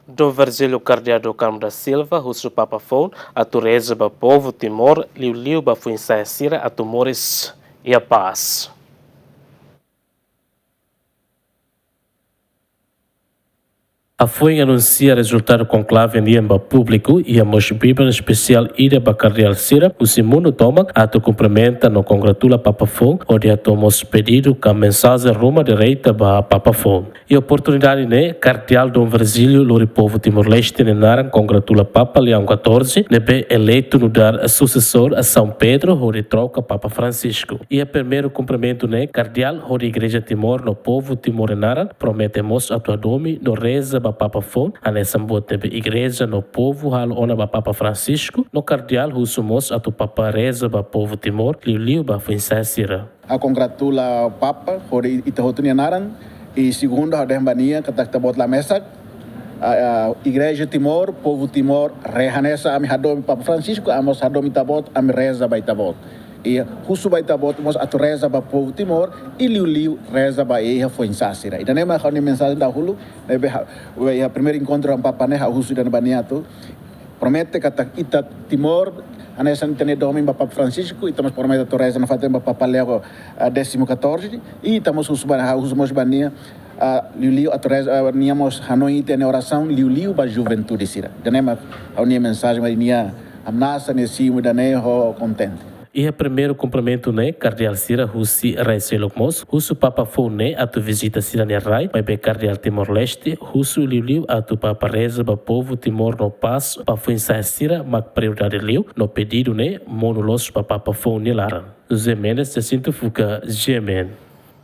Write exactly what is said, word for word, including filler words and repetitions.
Dom Virgílio Kardeál do Carmo da Silva husu Papa foun atu reza ba povu Timor, liuliu ba foin-sa'e sira atu moris iha pás. Hafoin anunsia rezultadu konklave nian ba públiku, iha mós briefing espesiál ida ba kardeál sira husi mundu tomak atu kumprimenta no kongratula Papa foun, hodi hato'o mós pedidu ka mensajen ruma direta ba Papa foun. Iha oportunidade ne'e, Kardeál Dom Virgílio lori povu Timor-Leste nia naran kongratula Papa Leão catorze, ne'ebé eleitu nu'udar susesór São Pedro hodi troka Papa Francisco. Iha primeiru kumprimentu ne'e, Kardeál hodi Igreja Timor no povu Timor nia naran promete mós atu hadomi no reza ba Papa foun, hanesan buat ne'ebé Igreja no povu halo ona ba Papa Francisco, no Kardeál husu mós atu Papa reza ba povu Timor, liuliu ba foin-sa'e sira. Ha'u kongratula Papa hodi ita hotu nia naran, i segundu ha'u dehan ba nia katak Ita-Boot la mesak, a, a, Igreja Timor, povu Timor, re hanesan ami hadomi Papa Francisco, ami mós hadomi Ita-Boot, ami reza ba Ita-Boot. I husu ba Ita-Boot mós atu reza ba povu Timor, i liuliu reza ba iha foin-sa'e sira. Ida-ne'e mak ha'u-nia mensajen dahuluk, ne'ebé ha'u, iha primeiru enkontru ho Papa ne'e, ha'u husu ida-ne'e ba nia atu promete katak ita Timor, hanesan ita-nia domin ba Papa Francisco, ita mós promete atu reza nafatin ba Papa Leão, ah, décimo catorze, i ita mós husu ba, husu mós ba nia, ah, liuliu atu reza, ah, nia mós hanoin ita-nia orasaun, liuliu ba juventude sira. Ida-ne'e mak ha'u-nia mensajen, maibé nia hamnasa, nia simu ida-ne'e ho kontente. Iha primeiru kumprimentu ne'e, kardeál sira husi rai seluk mós husu Papa foun ne'e atu vizita sira-nia rai, maibé kardeál Timor-Leste husu liuliu atu Papa reza ba povu Timor no pás ba foin-sa'e sira mak prioridade liu, no pedidu ne'e monu loos ba Papa foun nia laran. José Mendes, Jacinto Fuca, G M N.